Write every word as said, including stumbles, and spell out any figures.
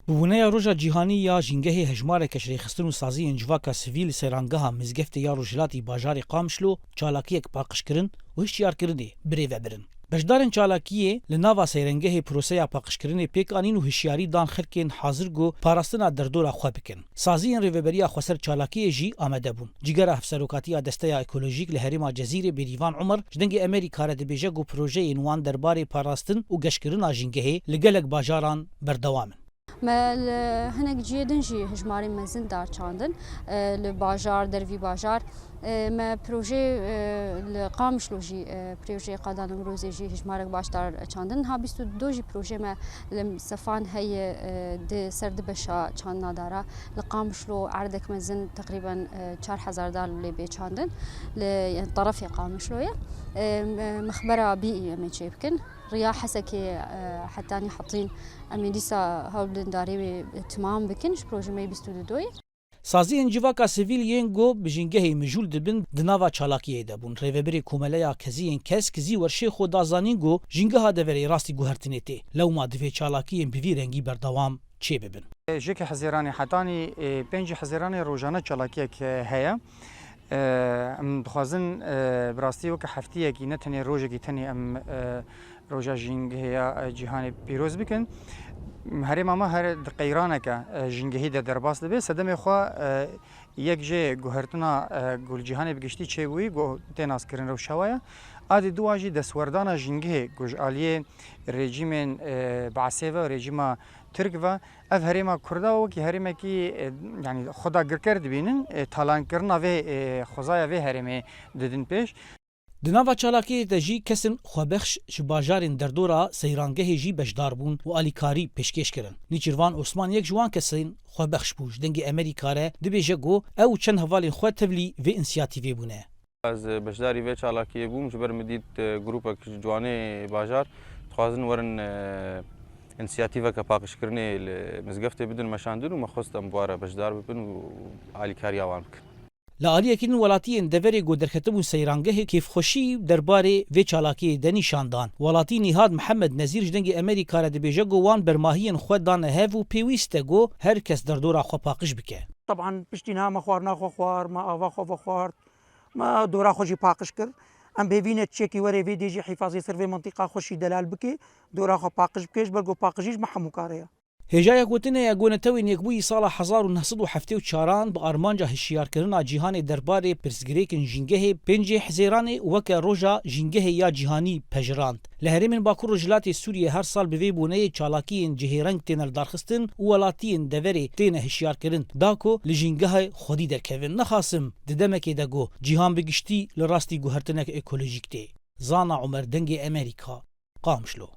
Bi wûneya Roja Cîhanî ya Jîngehê hejmareke ji rêxistin û saziyên civaka sivîl li seyrangeha Mizgeftê ya Rojhilatî bajarê Qamişlo çalakiyek paqijkirin û hişyarkirinê bi rê ve birin. Beşdarên çalakiyê li nava seyrengehê proseya paqijkirinê pêk anîn û hişyarî dan xelkên hazir ku parastina derdora xwe bikin. Saziyên Rêveberiya Xweser çalakiyê jî amade bûn. Cîgera Hevserokatiya Desteya Ekolojîk li herêma Cezîrê Bêrîvan Umer ji Dengê Amerîka re dibêje ku projeyên wan derbarê parastin û geşkirina jîngehê li gelek bajaran berdewam in. Me li hinek cihê din jî hejmarên mezin dar çandin, e, li bajar, dervî bajar. E, me projeyê, e, li Qamişlo jî, e, projeyê Qada Nimrozê jî hejmarek baş dar çandin. Niha bîst û du jî projeyê me li Sefan heye, e, di ser du beşa çandina dara. Li Qamişlo erdek mezin teqrîben, e, çar hezar dar lê bê çandin. Li, yani, terefê Qamişlo ye. E, me-, mexbera bî em ê çê bikin. Riya Hesekê, e, hetanî Hetlîn, em ê dîsa hewl bidin darê wê timam bikin ji projeyê bîst û du doyê. Saziyên civaka sivîl yên ku bi jîngehê mijûl dibin di nava çalakiyê de bûn. Rêvebirê Komeleya Keziyên Kesk Zîwer Şêxo da zanîn ku jîngeha deverê rastî guhertinê tê. Lewma divê çalakiyên bi vî rengî berdewam çêbibin. Ji yekê Hezîranê hetanî, e, pêncî Hezîranê rojane çalakiyek, e, heye. E, em dixwazin, e, bi rastî weke heftiyekî, ne tenê rojekî tenê em, e, Roja Jîngehê ya, e, Cîhanê pîroz bikin. Herêma me her di qeyraneke, e, jîngehî de derbas dibe. Sedemê xwe, e, yek jê guhertina, e, ku li cîhanê bi giştî çêbûyî, ku tê naskirin rewşa we ye. A dî dua jî destwerdana jîngehê ku ji aliyê rejîmên, e, Baasê ve, rejîma Tirk ve, ev herêma Kurda wekî herêmekî, e, yanî xwe dagirker dibînin, e, talankirina vê, e, xwezaya vê herêmê didin pêş. Di nava çalakiyê de jî kesên xwebexş ji bajarên derdora seyrangehê jî beşdar bûn û alîkarî pêşkêş kirin. Nîçîrvan Osman yek ji wan kesên xwebexş bû. Ji Dengê Amerîka re dibêje ku ew û çend hevalên xwe tevlî vê însiyatîvê bûne. Ez beşdarî vê çalakiyê bûm, ji ber min dît, e, grûpek ji ciwanê bajar dixwazin werin, e, însiyatîveke paqijkirinê li Mizgeftê bidin meşandin û me xwest em bi wa re beşdar bibin û alîkariya wan bikin. Li aliyekî din welatiyên deverê ku derketibûn seyrangehê kêfxweşî derbarê vê çalakiyê de nîşan dan. Welatî Nîhad Mihemed Nezîr ji Dengê Amerîka re dibêje ku wan bermahiyên xwe dane hev û pêwîst e ku her kes derdora xwe paqij bike. Teban piştî niha me xwarina xwe xwar, me ava xwe vexwart, me dora xwe jî paqij kir. Em bêvî ne çekî were vê dê jî hîfazê ser vê mintîqa xwe jî delal bike, dora xwe paqij bike, ji ber ku paqijî ji me hemû kare ye. Hêjaya gotinê ye ku Netewên Yekbûyî sala hezar û neh sed û heftê û çaran bi armanca hişyarkirina cîhanê derbarê pirsgirêkên jîngehê pêncê Hezêranê weke Roja Jîngehê ya Cîhanî pejirand. Li herêmên Bakur Rojhilatê Sûriyê her sal bi vê boneyê çalakiyên cihêreng têne lidarxistin û welatiyên deverê têne hişyarkirin da ku li jîngehê xwedî derkevin. Nexasim di demekê de ku cîhan bi giştî li rastî guhertinek ekolojîk tê. Zana Umer, Dengê Amerîka, Qamişlo.